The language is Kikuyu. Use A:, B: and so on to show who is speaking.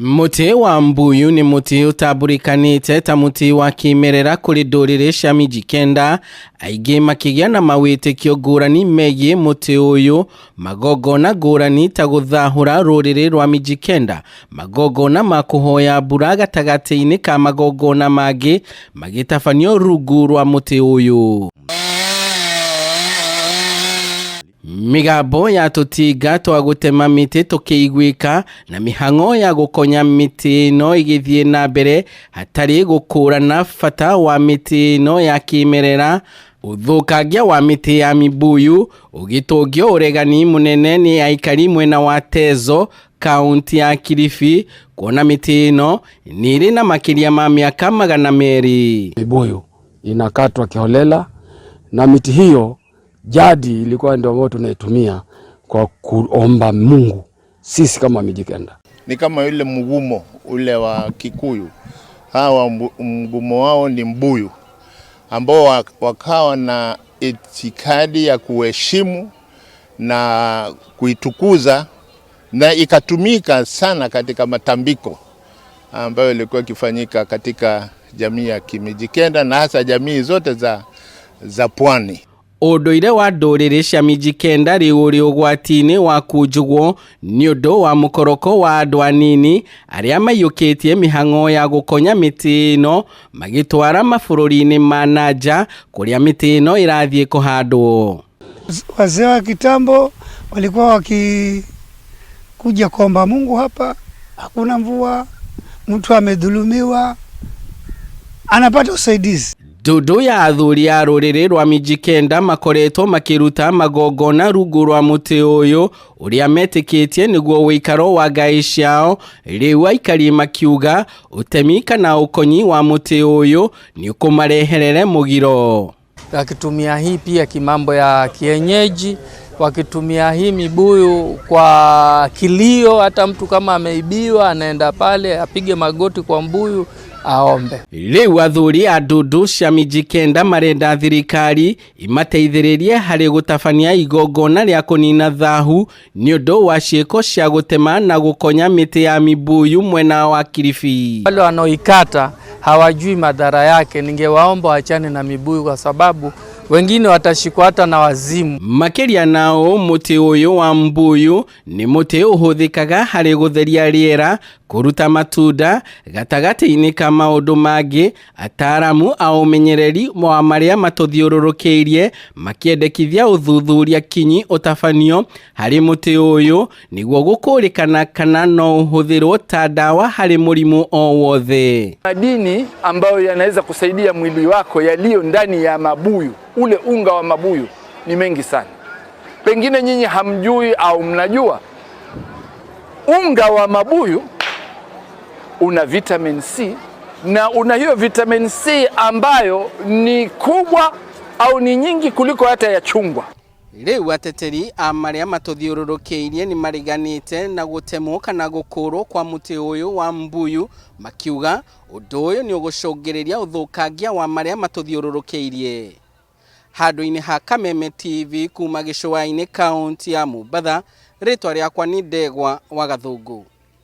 A: Mũtĩ wa mbuyu nĩ mũtĩ ũtambũrĩkanĩte ta mũtĩ wa kĩmerera kũrĩ ndũrĩrĩ cia Mijikenda, aingĩ makĩgĩa na mawĩtĩkio ngũrani megiĩ mũtĩ ũyũ, magongona ngũrani ta gũthahũra rũrĩrĩ rwa Mijikenda, magongona ma kũhoya mbura gatagatĩ-inĩ ka magongona mangĩ magĩtabanio rungu rwa mũtĩ ũyũ. Mĩgambo ya tũtinga twa gũtema mĩtĩ tũkĩiguĩka na mĩhang'o ya gũkonya mĩtĩ ĩno ĩgĩthiĩ na mbere hatarĩ gũkũrana bata wa mĩtĩ ĩno ya kĩmerera. Ũthũkangia wa mĩtĩ ya mĩbuyu ũgĩtũngio ũregani mũnene nĩ aikari mwena wa Tezo kaunti ya Kilifi kuona mĩtĩ ĩno nĩ ĩrĩ na makĩria ma mĩaka 200.
B: Mibuyu inakatwa kiholela na miti hiyo jadi ilikuwa ndio ambayo tunaitumia kwa kuomba Mungu sisi kama Mijikenda.
C: Ni kama yule mgumo ule wa Kikuyu, hawa mgumo wao ni mbuyu ambao wakawa na itikadi ya kuheshimu na kuitukuza, na ikatumika sana katika matambiko ambayo ilikuwa ikifanyika katika jamii ya Kimijikenda na hasa jamii zote za pwani.
A: Ũndũire wa ndũrĩrĩ cia Mijikenda rĩu ũrĩ ũgwati-inĩ wa kũnjugwo nĩ ũndũ wa mũkoroko wa andũ anini arĩa maiyũkĩtie mĩhang'o ya gũkonya mĩtĩ ĩno magĩtwara mabũrũri-inĩ ma na nja kũrĩa mĩtĩ ĩno ĩrathiĩ kũhandwo.
D: Wazee wa kitambo walikuwa wakikuja kuomba Mungu hapa, hakuna mvua, mtu amedhulumiwa anapata usaidizi.
A: Ndundu ya athuri a rũrĩrĩ rwa Mijikenda makoretwo makĩruta magongona rungu rwa mũtĩ ũyũ ũrĩa metĩkĩtie nĩguo ũikaro wa ngai ciao. Rĩu aikari makiuga ũtemi kana ũkonyi wa mũtĩ ũyũ nĩ ũkũmareherere mũgiro.
E: Wakitumia hii pia kimambo ya kienyeji, wakitumia hii mibuyu kwa kilio. Hata mtu kama ameibiwa anaenda pale apige magoti kwa mbuyu aombe.
A: Rĩu athuri a ndundu cia Mijikenda marenda thirikari imateithĩrĩrie harĩ gũtabania igongona rĩa kũnina thahu nĩ ũndũ wa ciĩko cia gũtema na gũkonya mĩtĩ ya mibuyu mwena wa Kilifi.
E: Wale wanaoikata hawajui madhara yake, ningewaomba waachane na mibuyu kwa sababu wengine watashikwa hata na wazimu.
A: Makĩria nao mũtĩ ũyũ wa mbuyu nĩ mũtĩ ũhũthĩkaga harĩ gũtheria rĩera, kũruta matunda gatagatĩ-inĩ ka maũndũ mangĩ. Ataaramu a ũmenyereri wa marĩa matũthiũrũrũkĩirie makĩendekithia ũthuthuria kinyi ũtabanio harĩ mũtĩ ũyũ nĩguo gũkũrĩkana kana no ũhũthĩrwo ta ndawa harĩ mũrimũ o wothe.
F: Madini ambayo yanaweza kusaidia mwili wako yaliyo ndani ya mabuyu, ule unga wa mabuyu ni mengi sana. Pengine nyinyi hamjui au mnajua, unga wa mabuyu una vitamin C na una hiyo vitamin C ambayo ni kubwa au ni nyingi kuliko hata ya chungwa.
A: Rĩu ateteri a marĩa matũthiũrũrũkĩirie nĩ mareganĩte na gũtemwo kana gũkũrwo kwa mũtĩ ũyũ wa mbuyu makiuga ũndũ ũyũ nĩ ũgũcũngĩrĩria ũthũkangia wa marĩa matũthiũrũrũkĩirie. Handũ-inĩ ha Kameme TV kuma gĩcũa-inĩ kaunti ya Mombatha, rĩtwa rĩakwa nĩ Ndegwa wa Gathũngũ.